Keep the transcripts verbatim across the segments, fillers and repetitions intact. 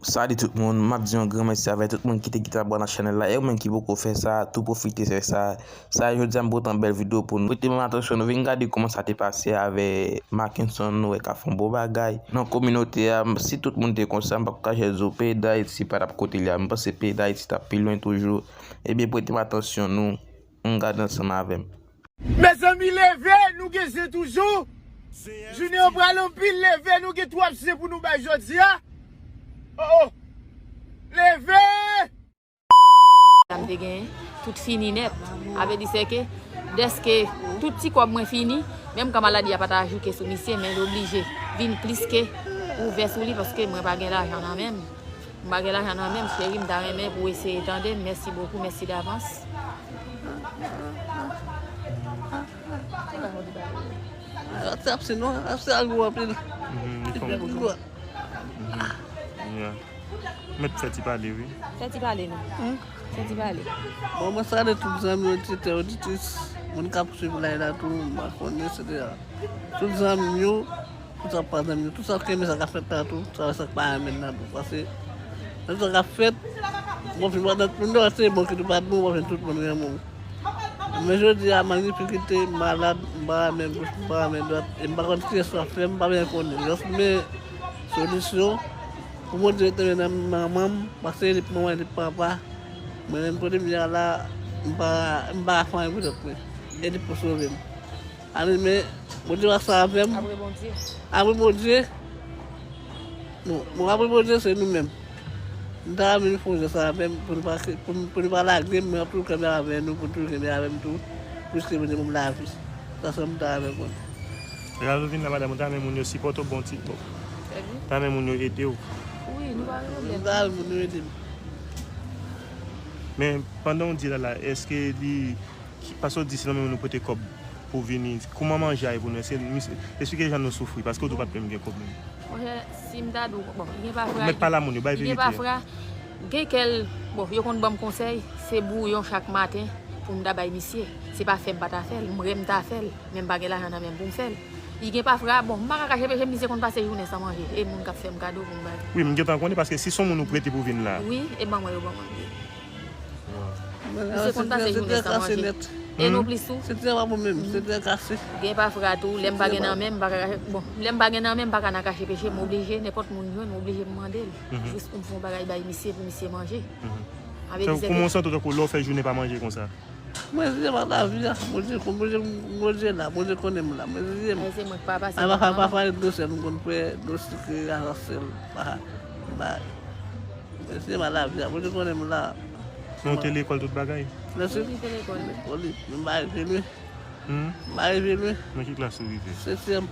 Salut tout moun, m ap di yon gran mèsi avè tout moun ki te kite abòne ak chanèl la, e ou menm ki poko fè sa, tou pwofite fè sa. Sa jodi a m pote yon bèl videyo pou nou. Prete m atansyon nou, vin gade kòman sa te pase avè Mackenson, nou wè k ap fè yon bon bagay nan kominote a. Si tout moun te konsa, m p ap kache di w, peyi Dayiti pa t ap kote l ye a. M panse peyi Dayiti t ap pi lwen toujou. Ebyen, prete m atansyon nou, ann gade ansanm avè m. Mezanmi, leve, nou gen zen toujou. Jounen an pral anpil, leve, nou gen twòp zen pou nou bay jodi a. Oh, oh. Leve! M te genyen, tout fini nèt. A vle di se ke, dèske tout ti kòb mwen fini, menm kan maladi a pa ta jouke sou misye, men l oblije vin plis ke ouvè sou li, paske mwen pa gen lajan nan men m. M pa gen lajan nan men m, cheri, m ta renmen pou w eseye tande m. Mèsi bokou, mèsi davans. Ap se ap se non, ap se al gwo anpil. Mhm, li fè gwo. Yeah. Mèt fè ti pale, wi. Fè ti pale, non. Hmm? Fè ti pale. Bon, mwen salye tout zanmi oditè, oditris, moun k ap swiv live la tou, m pa konnen, etsetera. Tout zanmi m yo, tout sa k pa zanmi m yo, tout sa k renmen sa k ap fèt la tou, sa, sa k pa renmen l la tou. Paske, nan sa k ap fèt, bon, fin pandan moun yo, se bon ki tou pa t bon, bon, fin tout moun renmen w. Men jodi a, malgre difikilte, m malad, m pa renmen goch, m pa renmen dwat, e m pa konn kiyès k ap fè, m pa byen konnen. Jis men solisyon, pou Bondye rete nan manman m, paske li p manman, li p papa. Mwen menm kote m ye a la, m pa, m pa ka fè anyen pou tèt mwen. E li pou sove m. Ale, men, Bondye pa sa avè m. Apre Bondye. Apre Bondye. Non, bon, apre Bondye, se nou menm. M ta renmen nou fè yon jès avè m pou nou pa, pou, pou nou pa lage m, men antoulka, m avè nou, pou nou toujou kenbe avè m tou, jiske Bondye ban m lavi. Sa sèl m ta renmen konn. Lè w vin la, madanm, ou ta renmen moun yo sipòte w, bon ti, bon. Ta renmen moun yo ede w. Wi, nou pa gen pwoblèm. M ta renmen moun yo ede m. Men, pandan w di la, la, èske li, paske w di se nan men moun yo prete kòb pou vini, kòman manje a ye pou nou? Èske misye, esplike jan nou soufri, paske w di w pa t menm gen kòb menm. Monchè, si m ta di w, bon, li gen pafra. Ou mèt pale a moun yo, bay verite a. Li gen pafra, gen kèl, bon, yo konn ban m konsèy, se bouyon chak maten pou m ta bay misye. Se pa fè m pa ta fè l, m renmen ta fè l, men m pa gen lajan nan men m pou m fè l. Li gen pafra, bon, m pa ka kache peche m, misye konn pase jounen san manje, e moun k ap fè m kado pou m bay. Wi, m gentan konnen, paske si se yon moun ou prete pou vin la. Wi, e ban mwen yo ban mwen. Misye konn pase jounen san manje. E nou plis tou. Se trè pa bon menm, se trè kase. Gen pafra tou, lè m pa gen nan men m, m pa ka, bon, lè m pa gen nan men m, m pa ka nan kache peche, m oblije, nenpòt moun jwenn, m oblije m mande l. Jis pou m fè yon bagay bay misye, pou misye manje. Avè di se kòman w santi w tankou lè w fè jounen pa manje konsa? Mwen reziye m ak lavi a, Bondye, Bondye, Bondye la, Bondye konnen m la, mwen reziye m. Ay, se mwen k pa pase. Ay, pa, pa, pa, pa, dlo sèl, m konn pran dlo sikre a sèl, pa, pa. Mwen reziye m ak lavi a, Bondye konnen m la. Men w te lekòl tout bagay? Mèsi. Wi, li te lekòl. Lekòl, wi. Men m pa rive lwen. Hmm? M pa rive lwen. Nan ki klas ou rive? Setyèm.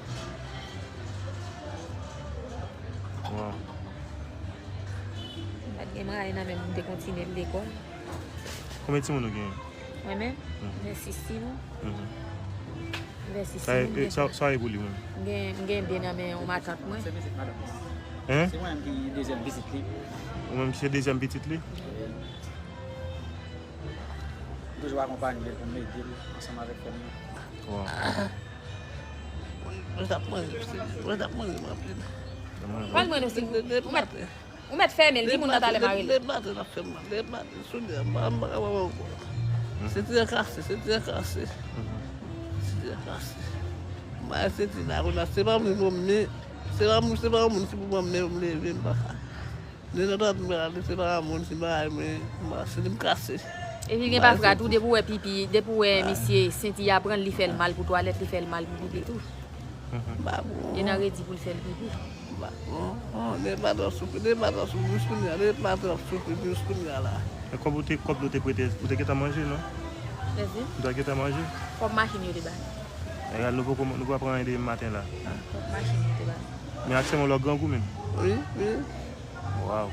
Waw. M pa t gen mwayen nan men m, m te kontinye lekòl. Konbyen timoun ou genyen? Mwen menm? Mhm. M gen sis timoun. Mhm. M gen sis timoun. Sa, e, sa, sa e pou li menm? M gen, m gen de nan men yon matant mwen. Hein? Se mwen menm ki dezyèm pitit li. Ou menm ki se dezyèm pitit li? M toujou akonpanye l pou m ede l ansanm avèk fanmi an. Waw. Mwen t ap manje, mwen t ap manje m anpil. Pral mwen osi. Ou mèt, ou mèt fèmen l, di moun nan talè mare l. Lè maten l ap fè m mal, lè maten, sou lè a, m pa, m pa kapab ankò. Se trè kase, se trè kase. Se trè kase. M pa se ti la, kounye a, se pa moun pou m, men, se pa moun, se pa yon moun ki pou ban m men pou m leve, m pa ka. Nenpòt moun ale, se pa moun ki bay mwen, m pa, se li m kase. Epi gen pafwa tou, depi w wè pipi, depi w wè misye senti a pran l, li fè l mal pou twalèt, li fè l mal pou pipi tou. M pa bon. Li nan redi pou l fè l pipi. M pa bon. Oh, nenpòt ap soufri, nenpòt ap soufri jis kounye a, nenpòt ap soufri jis kounye a la. E kòb ou te, kòb nou te prete, ou te gentan manje, non? Mèsi. Ou te gentan manje? Kòb machin yo te bay. Egal, nou poko, nou pa pran anyen depi maten la. Kòb machin yo te bay. Men aktyèlman w grangou menm? Wi, wi. Waw.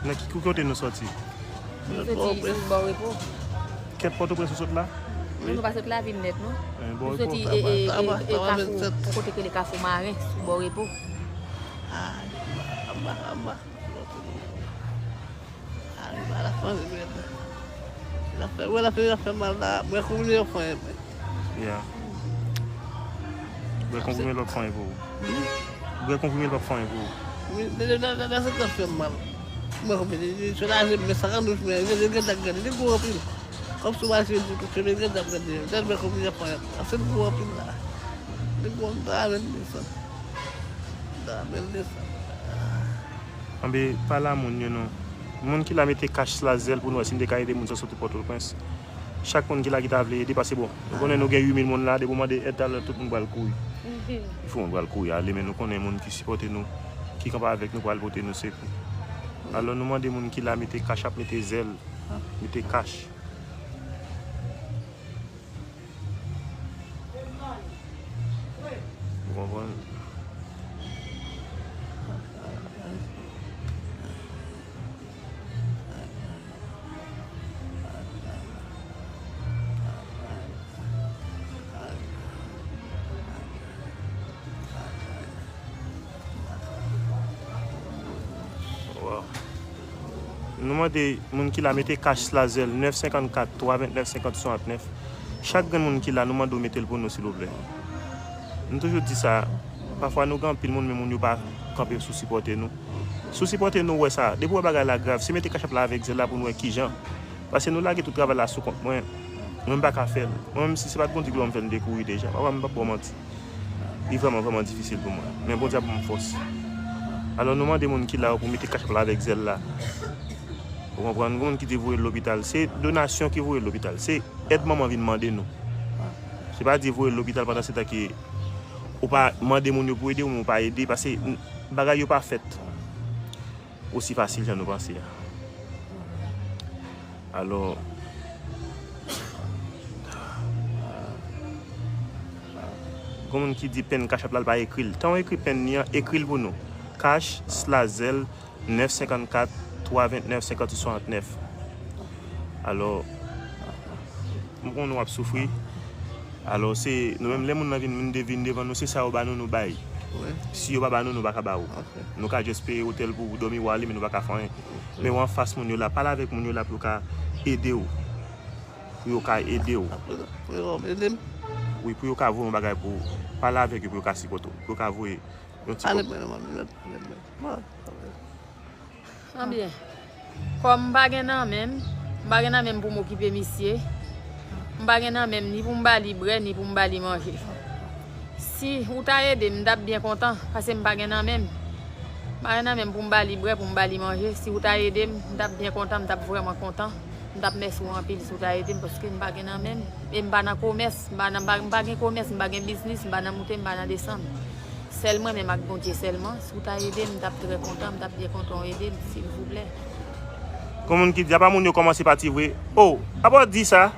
Nan ki, ki kote nou sòti? Nou soti sou bò repo. Kèt Pòtoprens ou sot la? Wi. Nou pa sot lavil nèt, non. Eh, bò repo. Nou soti, e, e, e, e Kafou, yon kote k rele Kafou Maren, sou bò repo. Anba, anba, anba. Ay, ba la fè mwen. L ap fè, wè, l ap fè, l ap fè mal la. Mwen konbyen lòt fanyen mwen. Yeah. Mwen konbyen lòt fanyen pou ou. Hmm? Vrè konprime l p ap fè anyen pou ou. Li, li, li, li, li, se tèt fè m mal. Mwen konprann, li, li soulaje m, men sa ka nou fè, li, li gen dam gade, li gwo anpil. Kòm sou mache, li kouche, men li gen dam gade. Tèt mwen konprann, li ap fè anyen. Paske li gwo anpil la. Li gwo, m ta renmen l desann. M ta renmen l desann. Anben, pa la moun yo non. Moun ki la mete kach sou zèl pou nou wè si n te ka ede moun sa soti Pòtoprens. Chak moun ki la ki ta vle ede, paske bon, nou konnen nou gen uit mil moun la, depi w mande èd talè, tout moun pral kouri. Tout moun pral kouri ale, men nou konnen moun ki sipòte nou, ki kanpe avèk nou pral pote nou sekou. Alò, nou mande moun ki la mete kach ap mete zèl, mete kach. Ou konprann? Wow. Nou mande moun ki la mete kach sou zèl, nèf senkannkat, twa vennèf, senkant swasantnèf. Chak grenn moun ki la, nou mande w mete l pou nou, silvouplè. M toujou di sa, pafwa nou gen anpil moun, men moun yo pa kanpe sou sipòte nou. Si w sipòte nou, w wè sa. Depi w wè bagay la grav, se mete kach ap la avèk zèl la pou n wè kijan. Paske nou lage tout travay la sou kont mwen. Mwen, m pa ka fè l. Mwen menm, si se pa t Bondye ki ban m fè l, m te kouri deja. Papa, m p ap ba w manti. Li vrèman, vrèman difisil pou mwen. Men Bondye ap ban m fòs. Alò, nou mande moun ki la yo pou mete kach ap la avèk zèl la. Ou konprann? Gen moun ki te voye l lopital. Se donasyon ki voye l lopital. Se èd manman vin mande nou. Se pa di voye l lopital pandan se tan ke ou pa mande moun yo pou ede ou, men ou pa ede. Paske n-, bagay yo pa fèt osi fasil jan nou panse a. Alò, gen moun ki di pen kach ap la, l pa ekri l. Tan w ekri pen ni an, ekri l pou nou. Kach, sla zèl, nèf senkannkat, twa vennèf, senkant swasantnèf. Alò, m konnen w ap soufri. Alò, se nou menm, lè moun nan vin, vin de-, vin devan nou, se sa yo ba nou, nou bay. Wi. Si yo pa ba nou, nou pa ka ba ou. Ok. Nou ka just peye otèl pou ou dòmi, ou ale, men nou pa ka fè anyen. Ok. Men ou anfas moun yo la, pale avèk moun yo la pou yo ka ede w. Pou yo ka ede w. Pou yo ede m? Wi, pou yo ka voye yon bagay pou ou. Pale avèk yo pou yo ka sipòte w. Pou yo ka voye yon ti kòb. Anbyen, kòm m pa gen nan men m, m pa gen nan men m pou m okipe misye, m pa gen nan men m ni pou m ba li brè, ni pou m ba li manje. Si ou ta ede m, m t ap byen kontan, paske m pa gen nan men m. M pa gen nan men m pou m ba li brè, pou m ba li manje. Si ou ta ede m, m t ap byen kontan, m t ap vrèman kontan. M t ap mèsi w anpil si w ta ede m, paske m pa gen nan men m. E m pa nan komès, m pa nan, m pa, m pa gen komès, m pa gen biznis, m pa nan moute, m pa nan desann. Sèl mwen menm ak Bondye sèlman. Si w ta ede m, m t ap trè kontan, m t ap byen kontan w ede m, silvouplè. Gen moun ki di, apa moun yo kòmanse pati vre? O, apa w di sa?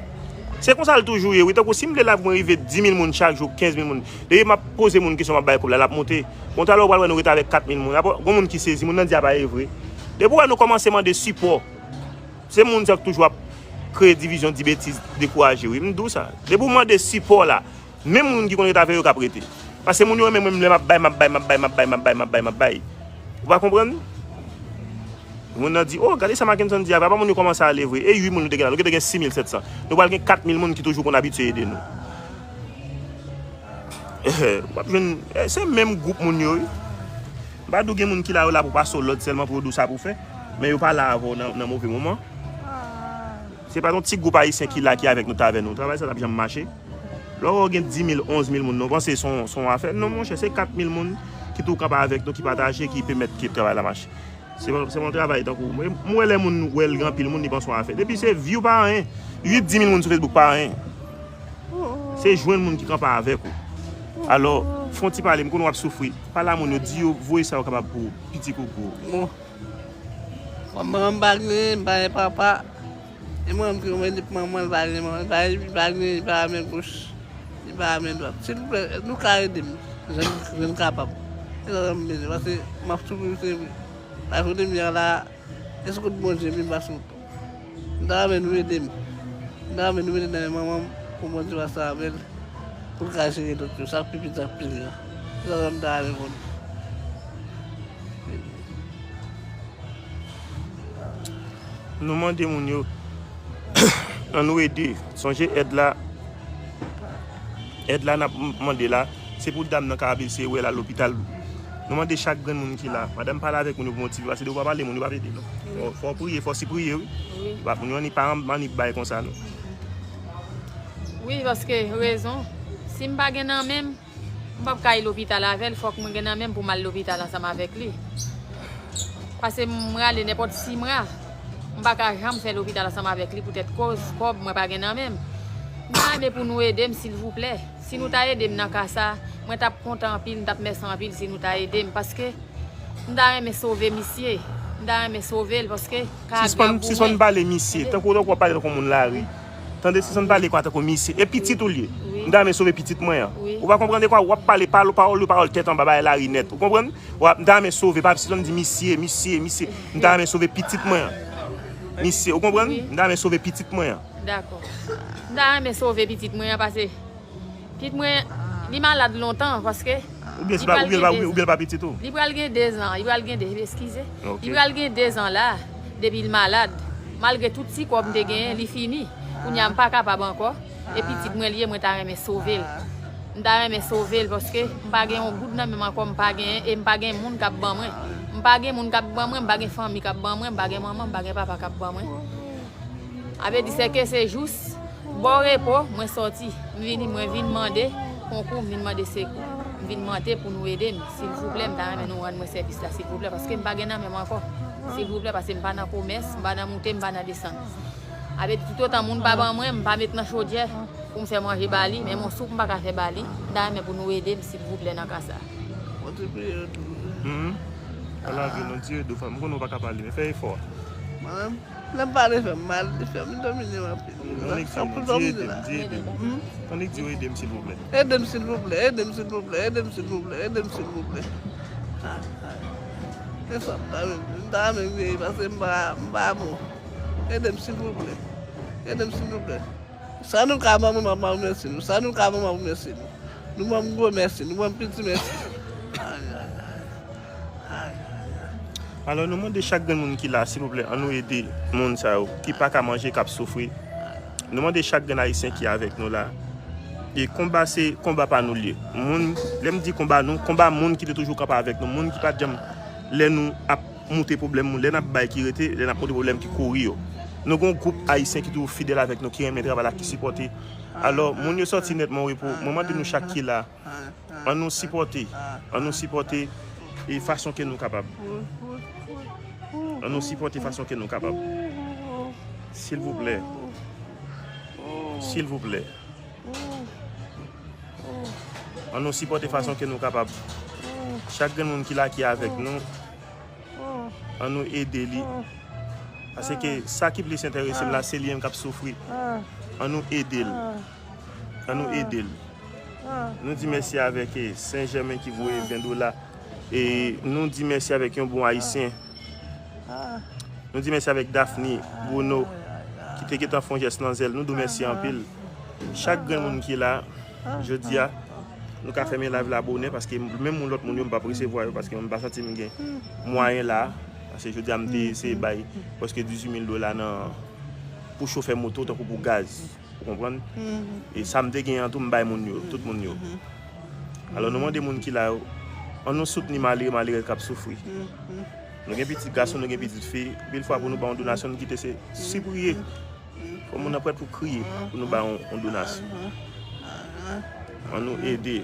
Se konsa l toujou ye, wi. Tankou si m vle live mwen rive dis mil moun chak jou, kenz mil moun. Depi m ap poze moun kesyon, m ap bay kòb la, l ap monte. Bon, talè w pral wè nou rete avèk kat mil moun. Apa, gen moun ki sezi, moun nan di, apa e vre? Depi w wè nou kòmanse mande sipò, se moun sa k toujou ap kreye divizyon, di betiz, dekouraje, wi. M di w sa. Depi w mande sipò la, menm moun ki konn rete avè yo k ap rete. Paske moun yo renmen mwen, lè m ap bay, m ap bay, m ap bay, m ap bay, m ap bay, m ap bay, m ap bay. Ou pa konprann? Moun nan di, o, gade sa Mackenson di a, apa moun yo kòmanse ale vre. E uit moun nou te gen la, nou te gen sis mil sèt san. Nou pral gen kat mil moun ki toujou konn abitye ede nou. W ap jwenn, eh, se menm gwoup moun yo, wi. M pa di w gen moun ki la, yo la pou pase w lòd sèlman pou yo di w sa pou fè, men yo pa la avè w nan, nan move moman. Se pa yon ti gwoup ayisyen ki la, ki avèk nou, t avè nou. Travay sa t ap janm mache. Lè w gen dis mil, onz mil moun, nou panse se yon, se yon afè. Non, monchè, se kat mil moun ki tou kanpe avèk nou, ki pataje, ki pèmèt ke travay la mache. Se pa, se pa yon travay tankou, mwen, mwen wè lè moun wè l gen anpil moun, li panse yon afè. Depi se view pa anyen. Uit, dis mil moun sou Facebook pa anyen. Se jwenn moun ki kanpe avèk ou. Alò, fè yon ti pale, m konnen w ap soufri. Pale a moun yo, di yo, voye sa yo kapab pou ou, piti pou gwo. Bon. Manman m pa gen, m pa gen papa. E mwen menm ki mwen, li manman, li pa gen manman, li pa, li pa gen, li pa men goch, li pa men dwat. Silvouplè, nou ka ede m, jan, jan n kapab. Se sa m bezwen, paske m ap soufri, se vre. Paske kote m ye a la, e sou kont Bondye m ye, m pa sou kont. M ta renmen nou ede m. M ta renmen nou mete nan men manman m, pou Bondye pase avè l, pou l ka jere lòt yo, sa k pi piti, sa k pi gran. Se sa m ta renmen pou nou. Nou mande moun yo, ann nou ede. Sonje èd la, èd la n ap m-, mande la, se pou dam nan ka ap eseye wè l al lopital. Nou mande chak grenn moun ki la. Madanm pale avèk moun yo pou motive, paske depi w pa pale, moun yo p ap ede, non. Fò, fò w priye, fò w sipriye, wi. Wi. Pa, moun yo annik pa annik bay konsa, non. Wi, paske rezon, si m pa gen nan men m, m p ap ka al lopital avè l, fòk mwen gen nan men m pou m al lopital ansanm avèk li. Paske m rale nenpòt sis mwa, m pa ka janm fè lopital ansanm avèk li poutèt koz kòb mwen pa gen nan men m. M ta renmen pou nou ede m, silvouplè. Si nou ta ede m nan ka sa, mwen t ap kontan anpil, m t ap mèsi anpil si nou ta ede m, paske m ta renmen sove misye. M ta renmen sove l, paske ka ap Sispann, sispann pale misye. Tankou, tankou w ap pale tankou moun lari. Tande, sispann pale kwa tankou misye. E pitit ou l ye. Wi. M ta renmen sove pitit mwen an. Wi. Ou pa konprann de kwa? W ap pale pawòl, pawòl yo pawòl tèt anba, bagay lari nèt. Ou konprann? W ap, m ta renmen sove, pa sispann di misye, misye, misye. M ta renmen sove pitit mwen an. Misye, ou konprann? Wi. M ta renmen sove pitit mwen an. Dakò. M ta renmen sove pitit mwen an, paske pitit mwen, li malad lontan, paske Oubyen se pa, oubyen pa, oubyen l pa pitit ou? Li pral gen dezan, li pral gen de, eskize. Ok. Li pral gen dezan la, depi l malad. Malgre tout ti kòb m te genyen, li fini. Kounye a m pa kapab ankò. E pitit mwen li ye, mwen ta renmen sove l. M ta renmen sove l, paske m pa gen yon goud nan men m ankò, m pa genyen, e m pa gen moun k ap ban mwen. M pa gen moun k ap ban mwen, m pa gen fanmi k ap ban mwen, m pa gen manman, m pa gen papa k ap ban mwen. A vle di, sèke se jous bò repo, mwen sòti. M vini, mwen vin mande konkou, m vin mande sekou. M vin mande pou nou ede m. Silvouplè, m ta renmen nou rann mwen sèvis la, silvouplè, paske m pa gen nan men m ankò. Silvouplè, paske m pa nan komès, m pa nan moute, m pa nan desann. A vle di, toutotan moun pa ban mwen, m pa met nan chodyè pou m fè manje ba li, menm yon soup m pa ka fè ba li. M ta renmen pou nou ede m, silvouplè, nan ka sa. Mwen te priye tou. Mhm. Ala vin, non, Dye dou, fanm. M konnen w pa ka pale, men fè efò. Mwen menm, lè m pale fè m mal, li fè m domine m anpil. Annik di, non, Dye ede m, Dye ede m. Annik di w ede m, silvouplè. Ede m, silvouplè, ede m, silvouplè, ede m, silvouplè, ede m, silvouplè. Ay, ay. Se sa m ta renmen, m ta renmen veye, paske m pa, m pa bon. Ede m, silvouplè. Ede m, silvouplè. Sa nou ka ban mwen, m ap remèsye nou. Sa nou ka ban mwen, m ap remèsye nou. Nou ban m gwo mèsi, nou ban m piti mèsi. Ay, ay, ay. Ay, ay, ay. Alò, nou mande chak grenn moun ki la, silvouplè, an nou ede moun sa yo ki pa ka manje, k ap soufri. Nou mande chak grenn Ayisyen ki avèk nou la. E konba se konba pa nou l ye. Moun, lè m di konba nou, konba moun ki te toujou kanpe avèk nou, moun ki pa t janm, lè nou ap moute pwoblèm nou, lè n ap bay ki rete, lè n ap moute pwoblèm ki kouri yo. Nou gen yon gwoup Ayisyen ki toujou fidèl avèk nou, ki renmen travay la, ki sipòte. Alò, moun yo sòti nètman o repo. Mwen mande nou chak ki la, an nou sipòte, an nou sipòte e fason ke nou kapab. An nou sipòte fason ke nou kapab. Silvouplè. Silvouplè. An nou sipòte fason ke nou kapab. Chak grenn moun ki la, ki avèk nou, an nou ede li. Paske sa ki plis enterese m la, se li menm k ap soufri. An nou ede l. An nou ede l. Nou di mèsi avèk, eh, Sen Jèmen ki voye ven dola. E nou di mèsi avèk yon bon Ayisyen. Nou di mèsi avèk Daphne Bruno ki te gentan fè yon jès nan zèl. Nou di w mèsi anpil. Chak grenn moun ki la, jodi a, nou ka fèmen live la bonè, paske menm moun, lòt moun yo, m p ap resevwa yo, paske m pa santi m gen mwayen la. Paske jodi a, m te eseye bay prèske dizuit mil dola nan, pou chofè moto, tankou pou gaz. Ou konprann? E sa m te genyen an tou, m bay moun yo, tout moun yo. Alò, nou mande moun ki la yo, an nou soutni malere, malerèz k ap soufri. Nou gen pitit gason, nou gen pitit fi. Anpil fwa, pou nou ba yon donasyon, nou kite se sipriye. Fò moun nan prèt pou kriye pou nou ba yon, yon donasyon. An nou ede.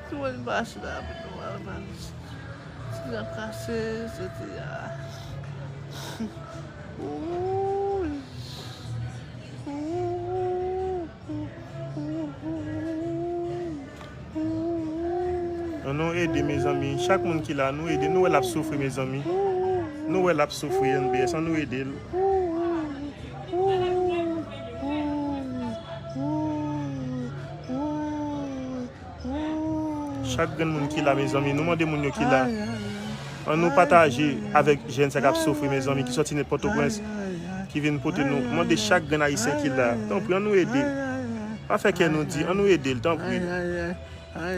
Tout moun pa chita pou nou al nan ti jan kase, se ti a. Wouy. An nou ede, mezanmi. Chak moun ki la, nou ede. Nou wè l ap soufri, mezanmi. Nou wè l ap soufri, N B S. An nou ede l. Chak grenn moun ki la, mezanmi, nou mande moun yo ki la. Ann nou pataje avèk jèn sa k ap soufri, mezanmi, ki sòti nèt Pòtoprens, ki vin pote nou. Mande chak grenn Ayisyen ki la, tanpri, ann nou ede. Pa fè kè nou di, ann nou ede l, tanpri.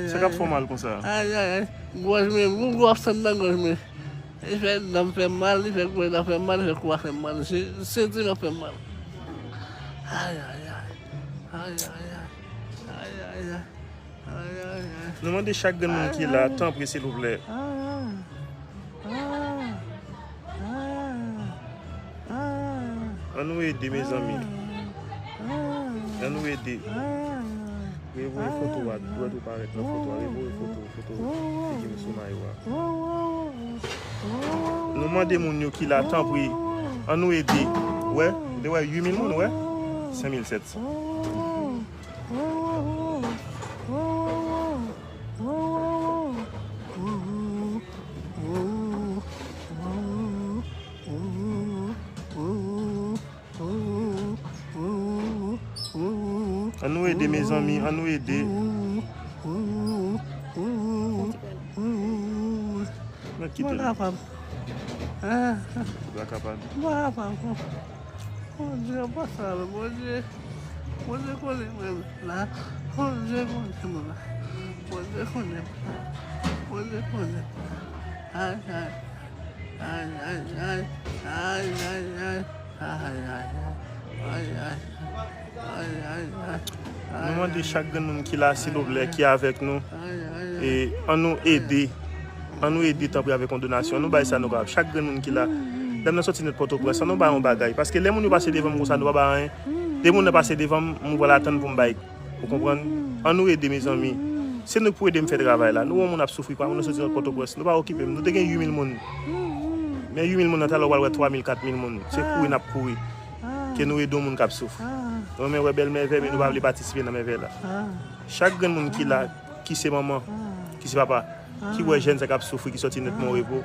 Sa k ap fè w mal konsa? Ay, ay, ay. Gòj mwen, yon gwo ap sann nan gòj mwen. Li fè dan m fè m mal, li fè grenn nan fè m mal, li fè kou a fè m mal, se, senti m ap fè m mal. Ay, ay, ay. Ay, ay, ay. Ay, ay, ay. Ay, ay, ay. Nou mande chak grenn moun ki la, tanpri, silvouplè. Ann nou ede, mezanmi. Ann nou ede. Revoye foto a, dwèt ou parèt nan foto a. Revoye foto, foto figi m sou mayo a. Nou mande moun yo ki la, tanpri, ann nou ede. Wè, ou te wè uit mil moun, wè? Senk mil sèt san. Ann nou ede, mezanmi, ann nou ede. Mwen kite l. Mwen kapab. Ou pa kapab. Mwen kapab. Bondye, pa sa, Bondye. Bondye konnen mwen la. Bondye konnen mwen la. Bondye konnen mwen la. Bondye konnen mwen la. Ay, ay, ay. Ay, ay, ay. Ay, ay, ay. Ay, ay, ay. Ay, ay, ay. Nou mande chak grenn moun ki la, silvouplè, ki avèk nou. E ann nou ede. Ann nou ede, tanpri, avèk yon donasyon. Ann nou bay sa nou kapab. Chak grenn moun ki la. Lè m nan sòti nèt Pòtoprens, ann nou bay yon bagay. Paske lè moun yo pase devan m konsa, nou pa bay anyen. Lè moun nan pase devan m, m pral atann pou m bay. Ou konprann? Ann nou ede, mezanmi. Se nou k pou ede m fè travay la. Nou wè yon moun ap soufri, pa moun nan sòti nèt Pòtoprens. Nou pa okipe m. Nou te gen uit mil moun. Men uit mil moun nan, talè w pral wè twa mil, kat mil moun. Se kouri n ap kouri. Ke nou ede yon moun k ap soufri. Nou renmen wè bèl mèvèy, men nou pa vle patisipe nan mèvèy la. Chak grenn moun ki la, ki se manman, ki se papa, ki wè jèn sa k ap soufri, ki sòti nèt Mon Repo,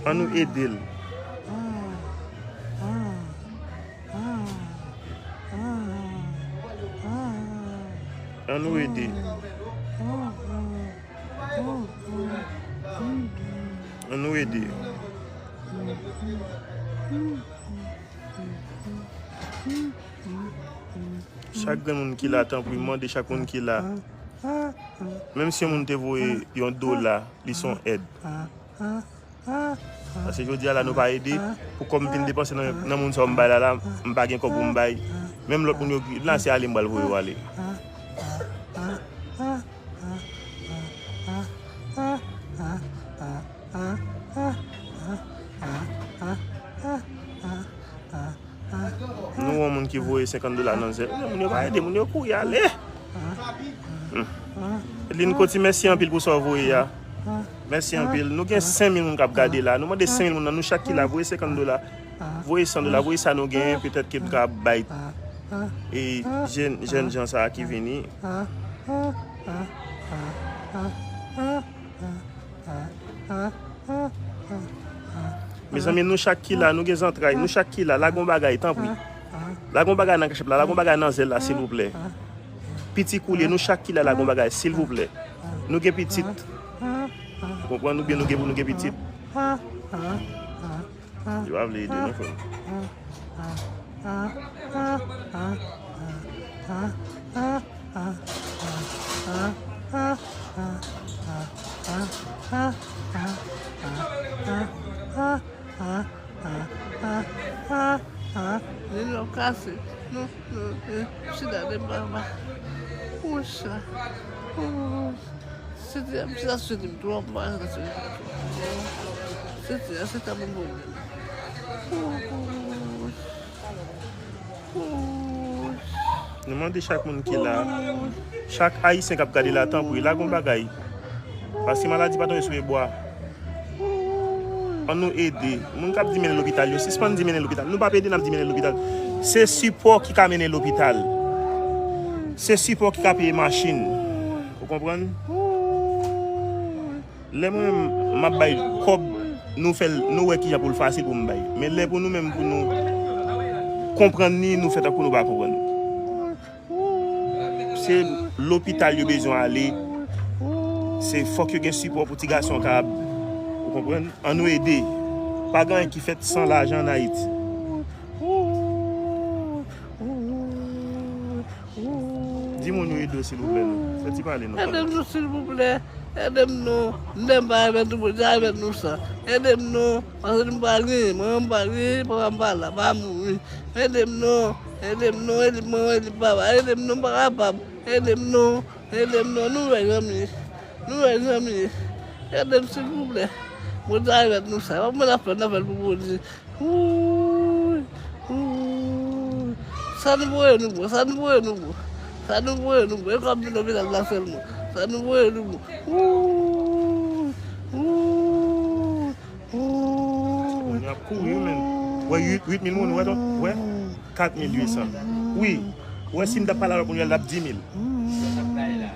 ann nou ede l. Ann nou ede. Ann nou ede. Chak grenn moun ki la, tanpri, mande chak moun ki la. Menm si yon moun te voye yon dola, li se yon èd. Paske jodi a la, nou pa ede, pou kòb m fin depanse nan, nan moun sa yo m bay la, la, m pa gen kòb pou m bay. Menm lòt moun yo ki la, se ale m pral voye yo ale. Nou wè yon moun ki voye senkant dola nan zèl. Moun yo pa ede, moun yo kouri ale. Hmm. Edline Coty, mèsi anpil pou sa w voye a. Mèsi anpil. Nou gen senk mil moun k ap gade la. Nou mande senk mil moun nan, nou chak ki la, voye senkant dola. Voye san dola, voye sa nou genyen, petèt ke m ka bay. E jèn, jèn jan sa a ki vini. Mezanmi, nou chak ki la, nou gen zantray, nou chak ki la, lage yon bagay, tanpri. Lage yon bagay nan kachèp la, lage yon bagay nan zèl la, silvouplè. Piti koulye, nou chak ki la, lage yon bagay, silvouplè. Nou gen pitit. Ou konprann? Oubyen nou gen pou nou gen pitit. Yo pa vle ede nou, frè m. Li lò kase. Non, non, eh, sida de baba. Pocha. Oh. Senti a, senti a sou li m twòp, mwen, senti a sou li m twòp. Senti a, senti a bon pwoblèm. Nou mande chak moun ki la, chak Ayisyen k ap gade la, tanpri, lage yon bagay. Paske maladi pa tonbe sou pye bwa. Ann nou ede. Moun k ap di mennen lopital yo, sispann di mennen lopital. Nou p ap ede n ap di mennen lopital. Se sipò ki ka mennen lopital. Se sipò ki ka peye machin. Ou konprann? Lè mwen menm, m ap bay kòb, nou fè l, nou wè kijan pou l fasil pou m bay. Men lè pou nou menm, pou nou konprann li, nou fè tankou nou pa konprann. Se lopital yo bezwen ale. Se fòk yo gen sipò pou ti gason kapab Ou konprann? Ann nou ede. Pa gen anyen ki fèt san lajan ann Ayiti. Di moun yo ede w, silvouplè, non. Fè ti pale, non. Ede m non, silvouplè. Ede m non. M pa avèk nou, Bondye avèk nou sa. Ede m non. Paske m pa genyen, manman m pa genyen, papa m pa la, pa mouri. Ede m non. Ede m non. Ede m manman, ede m papa. Ede m non, m pa kapab. Ede m non. Ede m non. Nou wè jan m ye. Nou wè jan m ye. Ede m, silvouplè. Bondye avèk nou sa. Pa mwen ap fè, n ap fè l pou Bondye. Wouy, wouy. Sa nou voye nou bon, sa nou voye nou bon. Sa nou voye nou bon. E kòm vin lopital la sèlman. Sa nou voye nou bon. Wouy, wouy, wouy. Moun yo ap kouri, wi, men. Wè, uit, uit mil moun, wè, ton, wè. Kat mil uit san. Wi. Wè, si m t ap pale a lòt moun yo, l t ap di mil.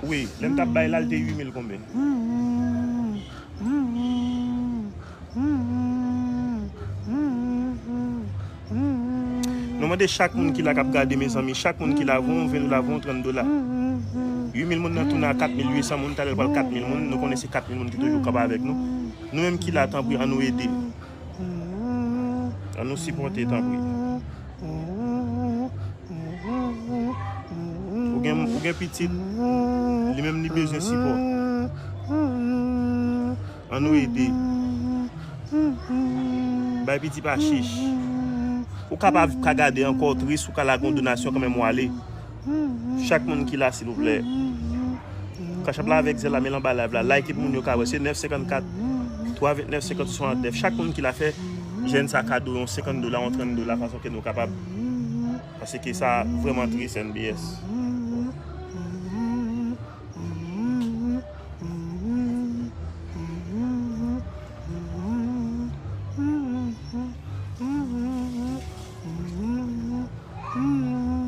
Wi, lè m t ap bay la, l te uit mil konbyen. Nou mande chak moun ki la k ap gade, mezanmi, chak moun ki la, voye yon ven dola, voye yon trant dola. Uit mil moun nan tounen a kat mil uit san moun, talè l pral kat mil moun, nou konnen se kat mil moun ki toujou kanpe avèk nou. Nou menm ki la, tanpri, ann nou ede. Ann nou sipòte, tanpri. Ou gen, ou gen pitit, li menm li bezwen sipò. Ann nou ede. Bay pitit pa chich. Ou ka pa ka gade ankò, tris, ou ka lage yon donasyon kanmenm, ou ale. Chak moun ki la, silvouplè. Cash App la avèk Zelle la, men l anba live la. Like it, moun yo ka wè. Se nèf senkannkat, twa vennèf, senkant swasannnèf. Chak moun ki la, fè jèn sa kado yon senkant dola, yon trant dola, fason ke nou kapab. Paske sa vrèman tris, N B S.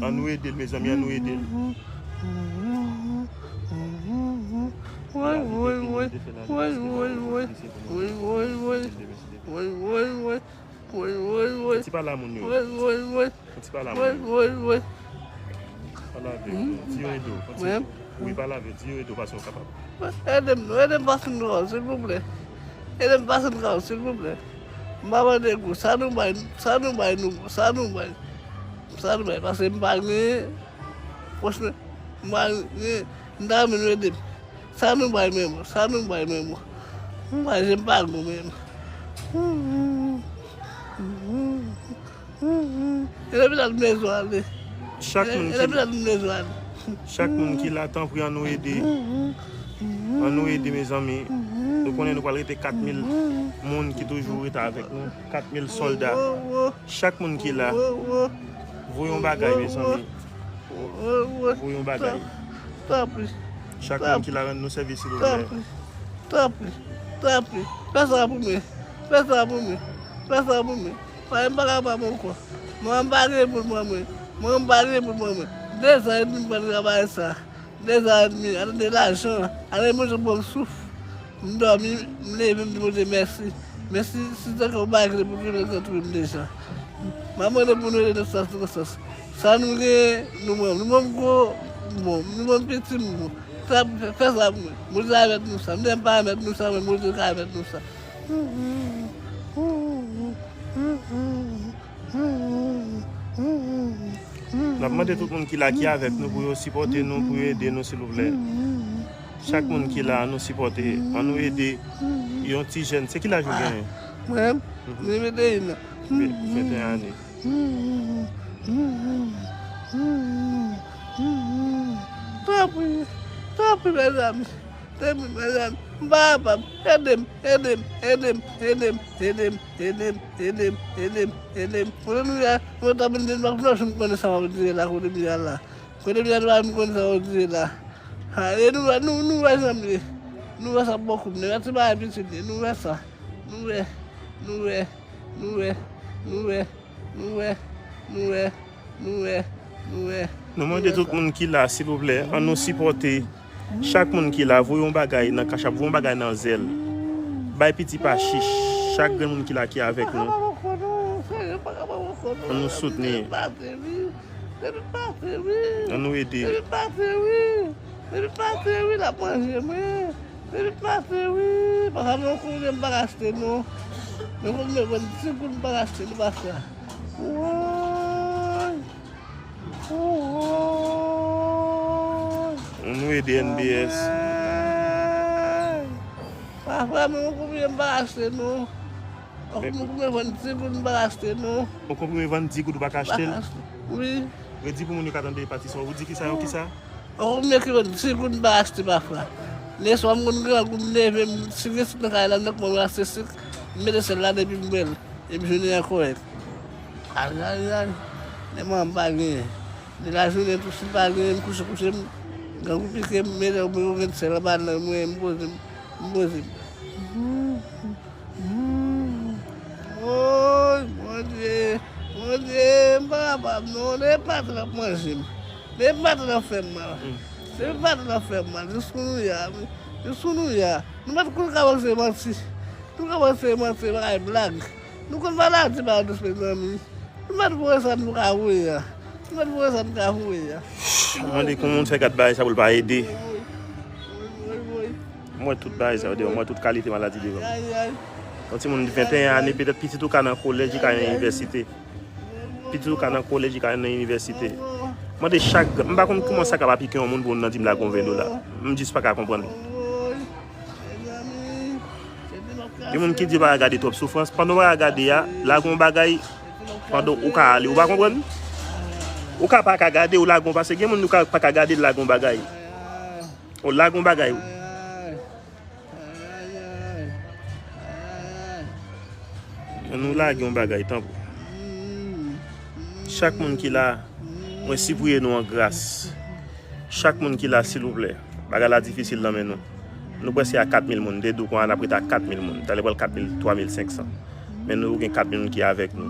Ann nou ede l, mezanmi, ann nou ede l. Woy, woy, woy. Woy, woy, woy. Woy, woy, woy. Woy, woy, woy. Woy, woy, woy. Ti pale a moun yo. Woy, woy, woy. Ti pale a moun yo. Woy, woy, woy. Pale avè l. Di yo ede w. Wi, pale avè l. Di yo ede w, paske w kapab. Ede m non, ede m pase m nan kay, silvouplè. Ede m pase m nan kay, silvouplè. M pa mande gwo, sa nou bay, sa nou bay nou, sa nou bay. Sa nou bay, paske m pa genyen. Franchman, m pa genyen. M ta renmen nou ede m. Sa nou bay menm, sa nou bay menm. M pa janm pa gwo menm. E lopital m bezwen ale. Chak moun ki, e lopital m bezwen ale. Chak moun ki la, tanpri, ann nou ede. Ann nou ede, mezanmi. Nou konnen nou pral rete kat mil moun ki toujou rete avèk nou. Kat mil sòlda. Chak moun ki la, voye yon bagay, mezanmi. Voye yon bagay. Tanpri. Chak moun ki la, rann nou sèvis, silvouplè. Tanpri. Tanpri. Tanpri. Fè sa pou mwen. Fè sa pou mwen. Fè sa pou mwen. Paske m pa kapab ankò. Mwen m pa gen pou mwen, mwen. Mwen m pa gen pou mwen, mwen. Dezan edmi m pral travay sa. Dezan edmi, ale de lajan, ale manje bon souf. M dòmi, m leve, m di Bondye mèsi. Men si, si se ke w pa gen pou mwen, mwen retounen deja. M ap mande pou nou ede nan sans, nan sans. Sa nou gen, nou ban m. Nou ban m gwo, m bon. Nou ban m piti, m bon. Sa, fè, fè sa pou mwen. Bondye ka remèt nou sa. M di m pa remèt nou sa, men Bondye ka remèt nou sa. N ap mande tout moun ki la, ki avèk nou, pou yo sipòte nou, pou yo ede nou, silvouplè. Chak moun ki la, ann nou sipòte, ann nou ede yon ti jèn. Se ki laj ou genyen? Mwen, mhm, mwen venteyen an. Ve-, venteyen ane. Tanpri, tanpri, mezanmi. Tanpri, mezanmi. M pa kapab. Ede m, ede m, ede m, ede m. Ede m, ede m, ede m, ede m, ede m. Kote nou ye a? Mwen t ap vin di, m pa konn sa m konnen sa m ap di la, kote m ye a la. Kote m ye a, m pa konn sa m ap di la. Ha, e nou wè, nou, nou wè jan m ye. Nou wè sa bòkou m ye. Gade ti bagay pitit li, nou wè sa. Nou wè, nou wè, nou wè, nou wè. Nou wè, nou wè, nou wè, nou wè, nou wè. Nou mande tout moun ki la, silvouplè, ann nou sipòte. Chak moun ki la, voye yon bagay nan Cash App, voye yon bagay nan Zelle. Bay piti pa chich, chak grenn moun ki la ki avèk nou. Ann nou soutni. Ann nou ede. Depi pase wi, l ap manje mwen. Depi maten, wi, papa, men yon koulye m pa ka achte, non. Men yon koulye m vann di goud m pa ka achte, non, papa. Woy! Woy! Nou ede N B S. Woy! Papa, men yon koulye m pa ka achte, non. Yon koulye m vann di goud m pa ka achte, non. Yon konprime vann di goud ou pa ka achte l? Pa ka achte. Wi. Redi pou moun yo ka tande pati sa. Ou di ki sa, yo, ki sa? Yon konprime ki vann di goud m pa ka achte, papa. Lèswa m konn grangou, m leve, m sik, sik nan kay la, m nan kòmanse achte sik, m mete sèl ladan epi m bwè l. Epi jounen an kòrèk. Ay, ay, ay. Men manman m pa genyen. De lajounen tou, si m pa genyen, m kouche, kouche, m grangou pike m, mete m, mete sèl anba nan mwen, m poze m, m poze m. Hmm. Woy, Bondye, Bondye, m pa kapab non. Depi maten n ap manje m. Depi maten n ap fè m mal. Depi maten n ap fè m mal. Jis kounye a, jis kounye a. Nou pa t konn kòmanse manti. Nou kòmanse manti, bagay blag. Nou konn maladi pa dous, mezanmi. Nou pa t voye sa nou ka voye a. Nou pa t voye sa nou ka voye a. Mande kòman moun fè gad bagay sa pou l pa ede. Woy, woy, woy. M wè tout bagay sa yo deyò, m wè tout kalite maladi deyò. Ay, ay. Yon timoun venteyen ane, petèt pitit ou ka nan kolèj, li ka nan inivèsite. Pitit ou ka nan kolèj, li ka nan inivèsite. Mande chak, m pa konn kòman sa ka pa pike yon moun pou moun nan di m lage yon ven dola. M jis pa ka konprann. Gen moun ki di yo pa ka gade twòp soufrans. Pandan w pa ka gade a, lage yon bagay, pandan ou ka ale, ou pa konprann? Ou ka pa ka gade, ou lage yon, paske gen moun ou ka pa ka gade, lage yon bagay. Ou lage yon bagay. Ann nou lage yon bagay, tanpri. Chak moun ki la, mwen sipriye nou an gras. Chak moun ki la, silvouplè. Bagay la difisil nan men nou. Nou prèske a kat mil moun. M te di w konnya n ap ret a kat mil moun. Talè pral kat mil, twa mil senk san. Men nou gen kat mil moun ki avèk nou.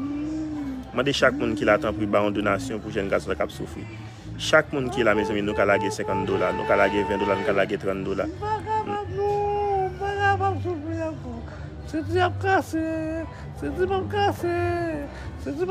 Mande chak moun ki la, tanpri, ba yon donasyon pou jèn gason sa k ap soufri. Chak moun ki la, mezanmi, nou ka lage senkant dola, nou ka lage ven dola, nou ka lage trant dola. M pa kapab non, m pa kapab soufri ankò. Senti ap kase, senti m ap kase, senti m ap